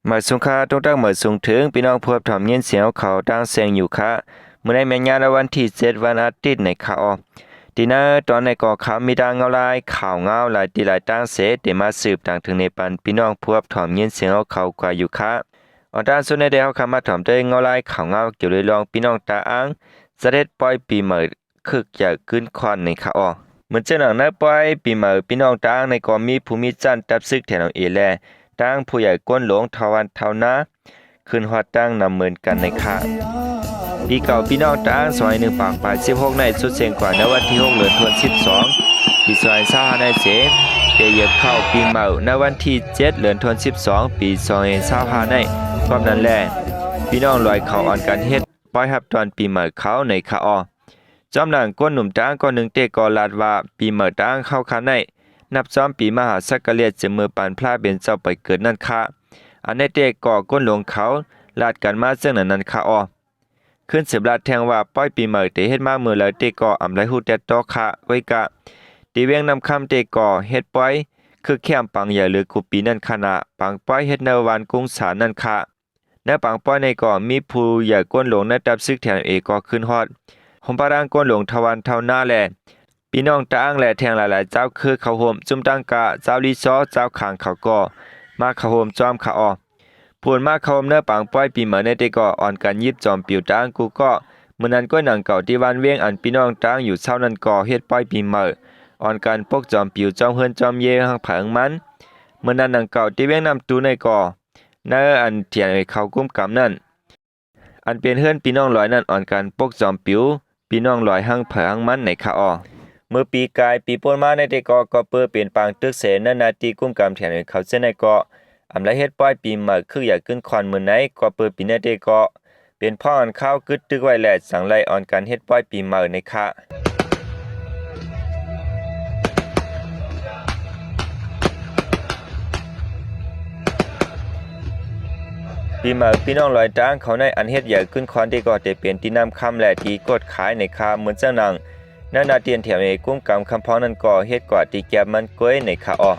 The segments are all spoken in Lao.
ໝາຍສູງຄ່າ ຕົງຕັງໝາຍສູງເຖິງ ພີ່ນ້ອງຜູ້ຮັບຊົມຍິນສຽງເຮົາເຂົ້າຕ່າງແສງຢູ່ຄ່ະ. ມື້ໃນແມ່ນຍາມລະວັນທີເຈັດ ວັນອາທິດໃນຄ່ະເນາະ. ທີ່ໃນຕອນໃນກໍຂ່າວມີດັ່ງເງົາລາຍ ຂ່າວເງົາຫຼາຍທີ່ຫຼາຍຕ່າງເສ ໄດ້ມາສືບຕ່າງເຖິງໃນປັນ ພີ່ນ້ອງຜູ້ຮັບຊົມຍິນສຽງເຮົາເຂົ້າກວ່າຢູ່ຄ່ະ. ອອນຕານສຸດໃນໄດ້ເຮົາຄຳມາຖອມເຕີເງົາລາຍ ຂ່າວເງົາກ່ຽວເລື່ອງ ພີ່ນ້ອງຕາອ່າງ ສະເດັດປ່ອຍປີໃໝ່ ຄຶກໃຫຍ່ຂຶ້ນຄວນໃນຄ່ະເນາະ. ເໝືອນເຊັ່ນໜັງໃນປ່ອຍປີໃໝ່ ພີ່ນ້ອງຕາອ່າງໃນກໍມີຜູ້ມີຊັ້ນ ຕັບຊຶກ ແທນເອ ແລະ ຕາງຜູ້ໃຫຍ່ກົ້ນຫຼົງ ເຖົ້າວັນເຖົ້ານາ ຂຶ້ນຮອດຕັ້ງນຳເໝືອນກັນໃນຄ່ະ. ປີເກົ່າ ພີ່ນ້ອງຕາອ່າງ ສອງພັນໜຶ່ງຮ້ອຍປາຍສິບຫົກໃນ ສຸດເສັງກວ່າໃນວັນທີຫົກ ເດືອນທັນວາ ສິບສອງ ປີສອງພັນຊາວຫ້າໃນເສ ໄດ້ຢຽບເຂົ້າປີໃໝ່ໃນວັນທີເຈັດ ເດືອນທັນວາ ສິບສອງ ປີສອງພັນຊາວຫ້າໃນ. ພ້ອມນັ້ນແລະ ພີ່ນ້ອງລອຍເຂົາອ່ອນກັນເຮັດ ປ່ອຍຮັບຕອນປີໃໝ່ເຂົາໃນຄ່ະເນາະ. ຈອມຫຼັງ ຄົນໜຸ່ມຕ່າງຄົນໜຶ່ງເຕກໍລາດວ່າ ປີໃໝ່ຕ່າງເຮົາຄະໃນ ນັບຈອມປີມະຫາສັກກະລາດ ຈາກມື້ປັນພະເປັນເຈົ້າໄປເກີດນັ້ນຄະ. ອັນໃນເຕກໍຄົນຫຼວງເຂົາລາດກັນມາເຊິ່ງນັ້ນນັ້ນຄະເນາະ. ຄືນສືບລາດແທງວ່າ ປ່ອຍປີໃໝ່ເຕເຮັດມາມື້ໃດເຕກໍອຳໄລຮູ້ແຕ່ໂຕຄະ. ໄວ້ກະ ທີ່ວຽງນ້ຳຄຳເຕກໍເຮັດປ່ອຍ ຄຶກແຄມປາງໃຫຍ່ເຫຼືອກູປີນັ້ນຄະນະ ປາງປ່ອຍເຮັດໃນວານກຸງສານນັ້ນຄະ. ໃນປາງປ່ອຍໃນກໍມີຜູ້ໃຫຍ່ກົ້ນຫຼົງໃນຕັບຊຶກ ແທນເອ ກໍຂຶ້ນຮອດ ໂຮມປະດັງກົ້ນຫຼົງເຖົ້າວັນເຖົ້ານາ ແລະ ພີ່ນ້ອງຕາອ່າງ ແລະ ແທງຫຼາຍໆເຈົ້າຄືເຂົ້າຮ່ວມ ຈຸມຕັ້ງກະເຈົ້າລີຊໍ ເຈົ້າຂ້າງເຂົາກໍມາເຂົ້າຮ່ວມຈອມຄະເນາະ. ຜູ້ມາເຂົ້າຮ່ວມໃນປາງປ່ອຍປີໃໝ່ໃນເຕກໍອ່ອນກັນຫຍິບຈອມປິວຕາອ່າງກູເກາະ. ມື້ນັ້ນກໍໜັງເກົ່າທີ່ວັນວຽງ ອັນພີ່ນ້ອງຕາອ່າງຢູ່ເຊົ້ານັ້ນກໍເຮັດປ່ອຍປີໃໝ່ ອ່ອນກັນປົກຈອມປິວ ຈອມເຮືອນຈອມເຢ ຫ້ອງໃຜຫ້ອງມັນ. ມື້ນັ້ນໜັງເກົ່າທີ່ວຽງນ້ຳຕູໃນກໍ ໃນອັນທີ່ເຂົາກຸມກຳນັ້ນ ອັນເປັນເຮືອນພີ່ນ້ອງລອຍນັ້ນ ອ່ອນກັນປົກຈອມປິວ ພີ່ນ້ອງລອຍຫ້າງໃຜຫ້າງມັນໃນຄະເນາະ. ເມື່ອປີກາຍປີປົນມາໃນເຕກໍ ກໍເປີເປັນປາງຕຶກເສນໃນໜ້າທີ່ກຸມກຳແທນເຂົາເຊັ່ນໃນກໍ ອຳໄລເຮັດປ່ອຍປີໃໝ່ ຄຶກໃຫຍ່ຂຶ້ນຄອນມື້ໃນ ກໍເປີປີໃນເຕກໍ ເປັນພວກອັນຄາວກຶດຕຶກໄວ້ແລະ ຈັ່ງໄດ້ອ່ອນກັນເຮັດປ່ອຍປີໃໝ່ໃນຄະ. ປີໃໝ່ ພີ່ນ້ອງລອຍຕ່າງເຂົາໃນອັນເຮັດໃຫຍ່ຂຶ້ນຄອນເຕກໍ ເຕເປັນທີ່ນ້ຳຄຳ ແລະ ທີ່ກວດຂາຍໃນຄະ. ເໝືອນຈັ່ງໜັງ ໃນໜ້າທີ່ແທນເອ ກຸມກຳຄຳພອງນັ້ນກໍເຮັດກວາດທີ່ແກັບມັນກວຍໃນຄະເນາະ.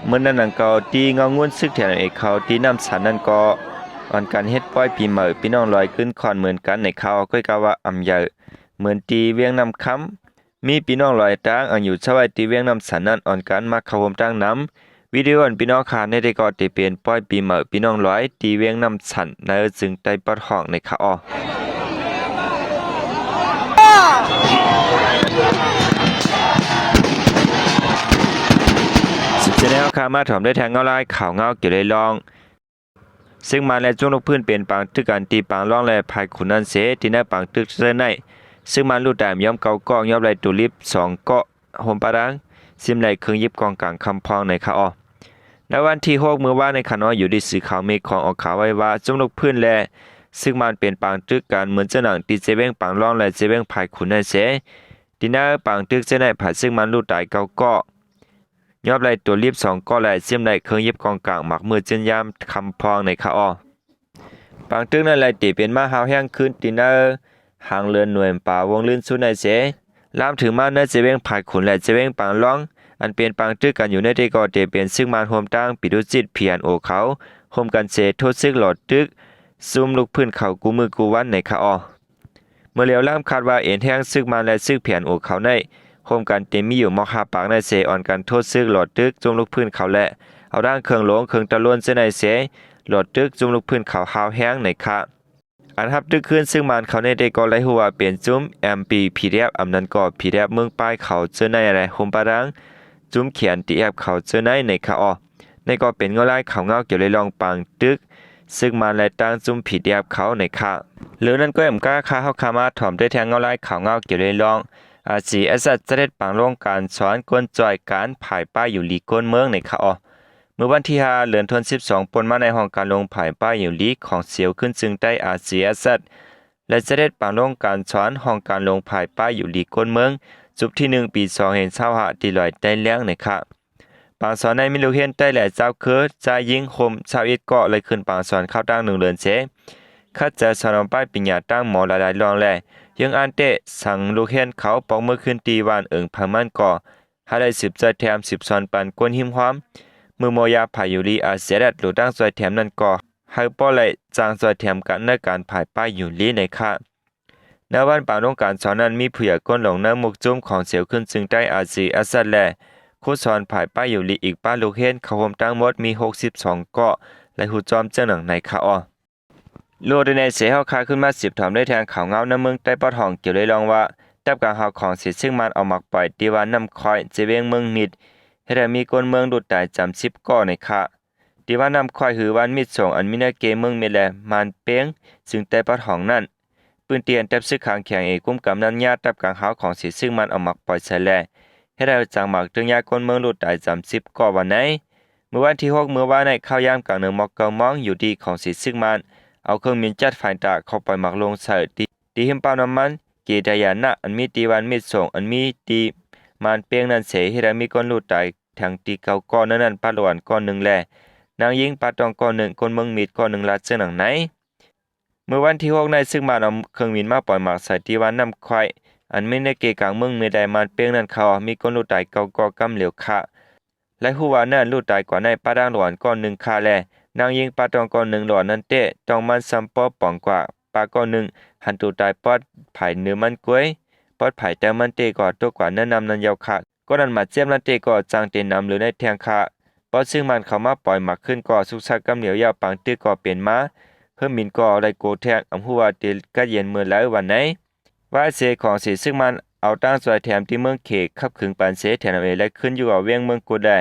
ເໝືອນນັ້ນໜັງເກົ່າ ທີ່ເງົາງຸ່ນຊຶກແທນເອ ເຂົາທີ່ນ້ຳສັນນັ້ນກໍ ອ່ອນກັນເຮັດປ່ອຍປີໃໝ່ ພີ່ນ້ອງລອຍຂຶ້ນຄອນເໝືອນກັນໃນຄະເນາະ. ກໍກະວ່າອຳໃຫຍ່ເໝືອນທີ່ວຽງນ້ຳຄຳ ມີພີ່ນ້ອງລອຍຕ່າງອັນຢູ່ຊາວໄວ້ທີ່ວຽງນ້ຳສັນນັ້ນ ອ່ອນກັນມາເຂົ້າຮ່ວມຕັ້ງນຳ. ວິດີໂອອັນພີ່ນ້ອງຄານໃນເຕກໍ ເຕເປັນປ່ອຍປີໃໝ່ ພີ່ນ້ອງລອຍທີ່ວຽງນ້ຳສັນ ໃນເຊິ່ງໃຕ້ປາດຫ້ອງໃນຄະເນາະ. ສິບເຈັດແນວຄາມາຖອມໄດ້ແທງເງົາລາຍ ຂ່າວເງົາກ່ຽວເລື່ອງ ຊຶກມານ ແລະ ຈຸມລູກພື້ນເປັນປາງຕຶກກັນທີ່ປາງລອງ ແລະ ພາຍຂຸນນັ້ນເສ. ທີ່ໃນປາງຕຶກເທື່ອໃນ ຊຶກມານລູດຕາຍຍອມເກົ້າເກາະ ຍອມໄດ້ໂຕລິບສອງເກາະ ໂຮມປະດັງ ຊິມໄດ້ເຄື່ອງຢິບກອງກາງຄຳພອງໃນຄະເນາະ. ໃນວັນທີຫົກມື້ວານໃນຄະເນາະ ຢູ່ທີ່ສື່ຂ່າວເມຄອງອອກຂ່າວໄວ້ວ່າ ຈຸມລູກພື້ນ ແລະ ຊຶກມານເປັນປາງຕຶກກັນ ເໝືອນເຊັ່ນໜັງທີ່ເຊວຽງປາງລອງ ແລະ ເຊວຽງພາຍຂຸນນັ້ນເສ. ທີ່ໃນປາງຕຶກເຊັ່ນໃນ ພາຍຊຶກມານລູດຕາຍເກົ້າເກາະ ຍອມໄດ້ໂຕລິບສອງເກາະ ແລະ ຊິມໄດ້ເຄື່ອງຢິບກອງກາງ ໝາກມືດເຊັ່ນຍາມຄຳພອງໃນຄະເນາະ. ປາງຕຶກນັ້ນແລະ ເຕເປັນມາຮ້າວແຮງຂຶ້ນທີ່ໃນຫາງເລີນໜ່ວຍປາວົງລື່ນສຸດໃນເສ. ລາມເຖິງມາໃນເຊວຽງພາຍຂຸນ ແລະ ເຊວຽງປາງລອງ ອັນເປັນປາງຕຶກກັນຢູ່ໃນເຕກໍ ເຕເປັນຊຶກມານຮ່ວມຕັ້ງປີໂຕຈິດ ພີເອັນໂອ ເຂົາ ຮ່ວມກັນເສ ໂທດຊຶກຫຼອດຕຶກ ຊຸມລູກພື້ນເຂົາກູ່ມື້ກູ່ວັນໃນຄະເນາະ. ເມື່ອຫຼຽວລາມຄາດວ່າເອັນແຮງຊຶກມານ ແລະ ຊຶກ ພີເອັນໂອ ເຂົາໃນ ໂຮມກັນເຕັມມີຢູ່ໝອກຫ້າປາກໃນເສ ອ່ອນກັນໂທດຊຶກຫຼອດຕຶກຈຸມລູກພື້ນເຂົາ ແລະ ເອົາດ້ານເຄື່ອງຫຼວງເຄື່ອງຕະໂລນເສໃນເສ ຫຼອດຕຶກຈຸມລູກພື້ນເຂົາຮ້າວແຮງໃນຄະ. ອັນຮັບຕຶກຄືນຊຶກມານເຂົາໃນເຕກໍໄດ້ຮູ້ວ່າເປັນຈຸມ ແອມພີ ພີດີເອັຟ ອຳນັ້ນກໍ ພີດີເອັຟ ເມືອງປາຍເຂົາເຈີໃນ ແລະ ໂຮມປະດັງ ຈຸມ ເຄເອັນທີເອັຟ ເຂົາເຈີໃນ ໃນຄະເນາະ. ໃນກໍເປັນເງົາລາຍຂ່າວເງົາກ່ຽວເລື່ອງປາງຕຶກ ຊຶກມານ ແລະ ຕັ້ງຈຸມ ພີດີເອັຟ ເຂົາໃນຄະ. ເລື່ອງນັ້ນກໍແອມກາຄາເຮົາຄາມາຖອມໄດ້ແທງເງົາລາຍຂ່າວເງົາກ່ຽວເລື່ອງ ອາຊີເອັສເອັສ ສະເດັດປາງລົງການສອນກົນຈອຍການຜາຍປ້າຍຢູ່ຫຼີກກົ້ນເມືອງໃນຄະເນາະ. ເມື່ອວັນທີຫ້າ ເດືອນທັນວາ ສິບສອງ ປົນມາໃນຫ້ອງການຫຼວງຜາຍປ້າຍຢູ່ຫຼີຂອງສຽວຂຶ້ນເຊິ່ງໃຕ້ ອາຊີເອັສເອັສ ແລະ ສະເດັດປາງລົງການສອນຫ້ອງການຫຼວງຜາຍປ້າຍຢູ່ຫຼີກົ້ນເມືອງ ຈຸດທີໜຶ່ງ ປີສອງພັນຊາວຫ້າ ທີ່ລອຍໃຕ້ແລ້ງໃນຄະ. ປາງສອນໃນມີລູກຮຽນໄຕ້ແລະຊາວເຄີ ຊາຍຍິງໂຮມຊາວເອັດເກາະ ແລະ ຂຶ້ນປາງສອນຄາວຕັ້ງໜຶ່ງເດືອນເສ ຂັດໃຈສອນອອກປ້າຍປິນຍາຕັ້ງໝໍຫຼາຍໆລອງ ແລະ ເຢີ້ງອ່ານເຕະສັງລູກຮຽນເຂົາ ປອກມືຂຶ້ນທີ່ຫວ່ານເອີງໄພມັນກໍ ໃຫ້ໄດ້ສືບຊ່ອຍແຖມ ສືບຊ່ອຍປັນຄົນຮິມຮອມ ມື້ໝົດຢາມພາຍຸລີ ອາເຊຍ ແລະ ຫຼູກທາງຊ່ອຍແຖມນັ້ນກໍ ໃຫ້ບໍ່ໄດ້ຈ້າງຊ່ອຍແຖມກັນໃນການພາຍປ້າຍຢູ່ລີໃນຄະ. ໃນວັນປາງສົງການສອງນັ້ນ ມີຜູ້ໃຫຍ່ກົນຫຼວງໃນໝູ່ຈຸ້ມຂອງເຊວຂຶ້ນຈຶ່ງໄດ້ ອາຊີ ອາຊັດ ແລະ ຄູສອນພາຍປ້າຍຢູ່ລີອີກປະໂຮງຮຽນເຂົ້າຮ່ວມທັງໝົດມີຫົກສິບສອງເກາະ ແລະ ຮູ້ຈ້ອມເຊິ່ງໜັງໃນຄະອອ. ໂລດໃນເສເຮົາຄາຂຶ້ນມາສືບຖອມໄດ້ແທງຂ່າວເງົາໃນເມືອງໃຕ້ປອດຫ້ອງ ກ່ຽວໃນເລື່ອງວ່າ ດັບກາງເຮົາຂອງເສຊຶກມັນເອົາໝາກປ່ອຍທີ່ວ່ານ້ຳຄ້ອຍ ເຊວຽງເມືອງມິດ ເຮັດໃຫ້ມີຄົນເມືອງຫຼຸດຕາຍສາມສິບເກາະໃນຄະ. ທີ່ວ່ານ້ຳຄ້ອຍ ຫຼື ບ້ານມິດສອງ ອັນມີໃນເຂດເມືອງມິດ ແລະ ມານເປງ ຊຶ່ງໃຕ້ປອດຫ້ອງນັ້ນ ພື້ນທີ່ອັນດັບຊຶກຂາງແຂງເອກຸ້ມກຳນັ້ນຍາດດັບກາງເຮົາຂອງເສຊຶກມັນເອົາໝາກປ່ອຍໃສ່ແລ ເຮັດໃຫ້ຈາກໝາກເຖິງຍາດຄົນເມືອງຫຼຸດຕາຍສາມສິບເກາະວ່າໃນ ມື້ວັນທີຫົກ ມື້ວານໃນ ຂ່າວຍາມກາງເໜືອໝອກເກົ້າໂມງ ຢູ່ທີ່ຂອງເສຊຶກມັນ ເອົາເຄື່ອງບິນຈັດໄຟຕາເຂົ້າປ່ອຍໝາກລົງໃສ່ທີ່ ທີ່ຮິມປ້ຳນ້ຳມັນ ເກດາຍານະ ອັນມີທີ່ບ້ານມິດສອງ ອັນມີທີ່ມານເປງນັ້ນເສ ເຮັດໃຫ້ມີຄົນຫຼຸດຕາຍທັງທີ່ເກົ້າເກາະ ໃນນັ້ນປະຫຼວນເກາະໜຶ່ງ ແລະ ນາງຍິງປະຕ້ອງເກາະໜຶ່ງ ຄົນເມືອງມິດເກາະໜຶ່ງ ລາດເຊິ່ງໜັງໃນ. ມື້ວັນທີຫົກໃນ ຊຶກມັນເອົາເຄື່ອງບິນມາປ່ອຍໝາກໃສ່ທີ່ບ້ານນ້ຳຄ້ອຍ ອັນມີໃນເຂດກາງເມືອງມິດ ແລະ ມານເປງນັ້ນເຂົ້າ ມີຄົນຫຼຸດຕາຍເກົ້າເກາະກຳຫຼຽວຄະ. ແລະ ຮູ້ວ່າເນີນຫຼຸດຕາຍກວ່າໃນປະດາງຫຼວນເກາະໜຶ່ງຄະ ແລະ ນາງຍິງປະຕ້ອງເກາະໜຶ່ງຫຼວນນັ້ນເຕະ ຕ້ອງມັນຊ້ຳປໍປອງກວ່າປະເກາະໜຶ່ງ ຫັນໂຕຕາຍປອດໄພເນີມັນກວຍ ປອດໄພແຕ່ມັນເຕະກໍຕົກກວ່າໃນນ້ຳນັ້ນຍາວຄະ. ເກາະນັ້ນບາດເຈັບນັ້ນເຕະກໍຈັ່ງເຕະນຳເຫຼືອໃນແທງຄະ. ພໍຊຶກມັນເຂົ້າມາປ່ອຍໝາກຂຶ້ນກໍສຸກຊັກກຳຫຼຽວຍາວ ປາງຕຶກກໍເປັນມາ ເຄື່ອງບິນກໍໄດ້ໂກແທງ ອຳຮູ້ວ່າເຕະກັດເຢັນເມື່ອໃດວ່າໃນ. ວ່າເສຂອງເສຊຶກມັນເອົາຕັ້ງຊ່ອຍແຖມທີ່ເມືອງເຂດ ຂັບຂຶງປານເສ ແຖມເອ ແລະ ຂຶ້ນຢູ່ກັບວຽງເມືອງກຸດ ແລະ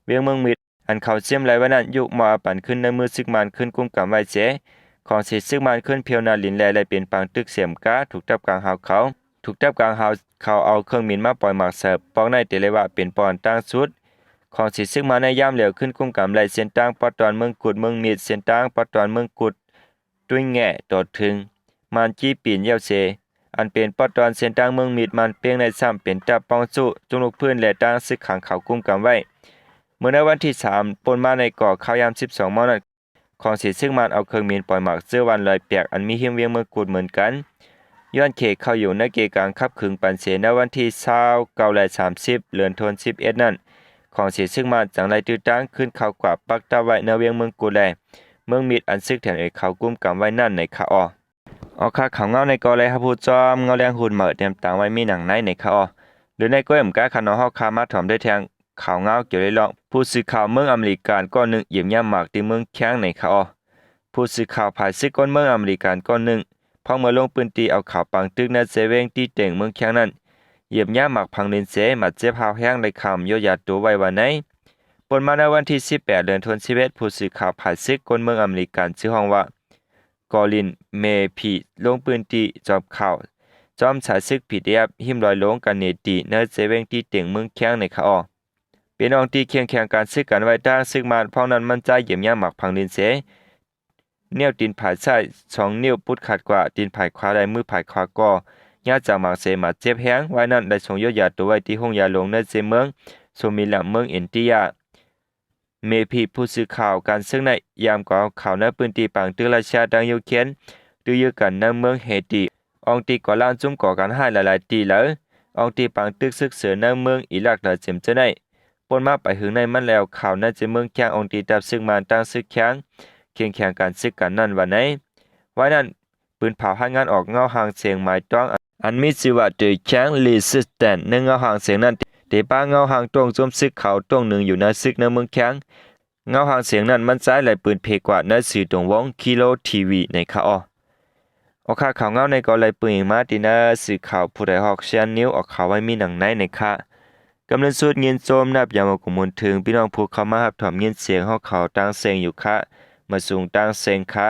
ວຽງເມືອງມິດ ອັນເຂົາຊຽມໄລໄວ້ນັ້ນ ຍົກມອບປັນຂຶ້ນໃນມືຊຶກມັນຂຶ້ນກຸມກຳໄວ້ເສ ຂອງເສຊຶກມັນຂຶ້ນພຽວນາລິນ ແລະ ໄດ້ເປັນປາງຕຶກເສມກາ ຖືກດັບກາງເຮົາເຂົາ ຖືກດັບກາງເຮົາເຂົາເອົາເຄື່ອງບິນມາປ່ອຍໝາກໃສ່ ປອກໃນເຕເລວາເປັນປອກອັນຕັ້ງສຸດ ຂອງເສຊຶກມັນໃນຍາມແລ້ວ ຂຶ້ນກຸມກຳໄດ້ເສັ້ນທາງປອກຕອນເມືອງກຸດ ເມືອງມິດ ເສັ້ນທາງປອກຕອນເມືອງກຸດ ຕຸ້ຍແງ ຕໍ່ເຖິງ ມານຈີປີນຍາວເສ ອັນເປັນປອກຕອນເສັ້ນທາງເມືອງມິດ ມານເປງ ໃນຊ້ຳເປັນຕາປ້ອງສູ້ ຈຸກລຸກພື້ນ ແລະ ຕັ້ງຊຶກຂັງເຂົາກຸມກຳໄວ້. ເມື່ອໃນວັນທີສາມ ປົນມາໃນກໍຂ່າວຍາມສິບສອງໂມງນັ້ນ ຂອງເສຊຶກມັນເອົາເຄື່ອງບິນປ່ອຍໝາກເຊື້ອວັນລອຍແປກ ອັນມີຮິມວຽງເມືອງກຸດເໝືອນກັນ ຍ້ອນເຂດເຂົ້າຢູ່ໃນເຂດກາງຂັບຂຶງປານເສ ໃນວັນທີຊາວເກົ້າ ແລະ ສາມສິບ ເດືອນໂທນສິບເອັດນັ້ນ ຂອງເສຊຶກມັນຈັ່ງໄດ້ຖືກຕັ້ງຂຶ້ນເຂົ້າກວາດປັກດັບໄວ້ໃນວຽງເມືອງກຸດ ແລະ ເມືອງມິດ ອັນຊຶກແຖມເອເຂົາກຸມກຳໄວ້ນັ້ນໃນຄະອອ. ອອກຂ່າວເງົາໃນກໍໄດ້ຮັບຮູ້ຈ້ອມເງົາແລງຮຸ່ນໃໝ່ຕຽມຕາງໄວ້ມີໜັງໃນໃນຄະອອ. ຫຼືໃນກໍເອັມກາຂະນ້ອງເຮົາຄາມາຖອມໄດ້ແທງຂ່າວເງົາກ່ຽວໃນເລື່ອງ ຜູ້ສື່ຂ່າວເມືອງອາເມລິກັນກ້ອນໜຶ່ງຢ້ຽມຢາມໝາກທີ່ເມືອງຄຽງໃນຄະອອ. ຜູ້ສື່ຂ່າວຝ່າຍຊຶກຄົນເມືອງອາເມລິກັນກ້ອນໜຶ່ງ ພ້ອມເມືອລົງພື້ນທີ່ເອົາຂ່າວປາງຕຶກໃນເຊເວັງຕີເຕັງເມືອງຄຽງນັ້ນ ຢ້ຽມຢາມໝາກຜັງລິນເສ ບາດເຈັບຮາວແຮງ ໄດ້ຄຳຍົດຢາໂຕໄວ້ວ່າໃນ. ປົນມາໃນວັນທີສິບແປດ ເດືອນໂທນສິບເອັດ ຜູ້ສື່ຂ່າວຝ່າຍຊຶກຄົນເມືອງອາເມລິກັນຊື່ຫ້ອງວ່າ ກໍລິນ ເມພີ ລົງພື້ນທີ່ຈອບຂ່າວ ຈອມສາຍຊຶກ ພີດີເອັຟ ຮິມລອຍຫຼວງກາເນຕີ ໃນເຊເວັງຕີເຕັງເມືອງຄຽງໃນຄະອອ. ເປັນອ່ອງທີ່ຄຽງຂຽງການຊຶກກັນໄວ້ທາງຊຶກມານ ພ້ອມນັ້ນມັນຈະຢ້ຽມຢາມໝາກຜັງລິນເສ ແນວຕີນຜາຍຊ້າຍສອງນິ້ວປຸດຂາດກວ່າ ຕີນຜາຍຂວາ ແລະ ມືຜາຍຂວາກໍຍາດຈາກໝາກເສ ບາດເຈັບແຮງ ໄວ້ນັ້ນໄດ້ສົ່ງຍົດຢາໂຕໄວ້ທີ່ໂຮງຢາຫຼວງໃນເຊເມືອງ ໂຊມີລຳ ເມືອງອິນເດຍ. ເມພີ ຜູ້ສື່ຂ່າວການເຊິ່ງໃນຍາມກວາດເອົາຂ່າວໃນພື້ນທີ່ປາງຕຶກຣັດເຊຍທາງຢູເຄຣນ ຕື້ຢື້ກັນໃນເມືອງເຮຕີ ອ່ອງຕີກໍລ້າງຈຸ້ມກໍ່ການຮ້າຍຫຼາຍໆຕີເລີຍ ອ່ອງຕີປາງຕຶກຊຶກເສີນໃນເມືອງອີຣັກຫຼາຍເຕັມເຈົ້າໃນ. ປົນມາໄປຫຶງໃນມັນແລ້ວ ຂ່າວໃນເຈເມືອງຄຽງ ອ່ອງຕີທັບຊຶກມານ ຕັ້ງຊຶກຄຽງ ຄຽງຂຽງການຊຶກກັນນັ້ນວ່າໃນ. ໄວ້ນັ້ນ ປືນເຜົາຮາຍງານອອກເງົາຮ່າງສຽງໝາຍຕ້ອງ ອັນມີຊື່ວ່າ The Kang Resistance ໃນເງົາຮ່າງສຽງນັ້ນ ເຕະປາເງົາຮ່າງໂຕ້ງໂຈມຊຶກເຂົາໂຕ້ງໜຶ່ງຢູ່ໃນຊຶກໃນເມືອງຄຽງ. ເງົາຮ່າງສຽງນັ້ນມັນໃຊ້ໄລ່ປືນເພກວາດໃນສື່ຕົງວົງ Kilo ທີວີ ໃນຄະອອ. ອອກຂ່າວເງົາໃນກໍໄລ່ປືນອີກມາທີ່ໜ້າສື່ຂ່າວຜູ້ໃດຮອກ Shan News ອອກຂ່າວໄວ້ມີໜັງໃນໃນຄະ. ກ່ອນອື່ນສຸດຍິນຊົມນັບຢາມອາກຸມຸນເຖິງພີ່ນ້ອງຜູ້ເຂົ້າມາຮັບຖອມຍິນສຽງເຮົາເຂົ້າຕ່າງເສັງຢູ່ຄະ. ມາສູງຕ່າງເສັງຄະ.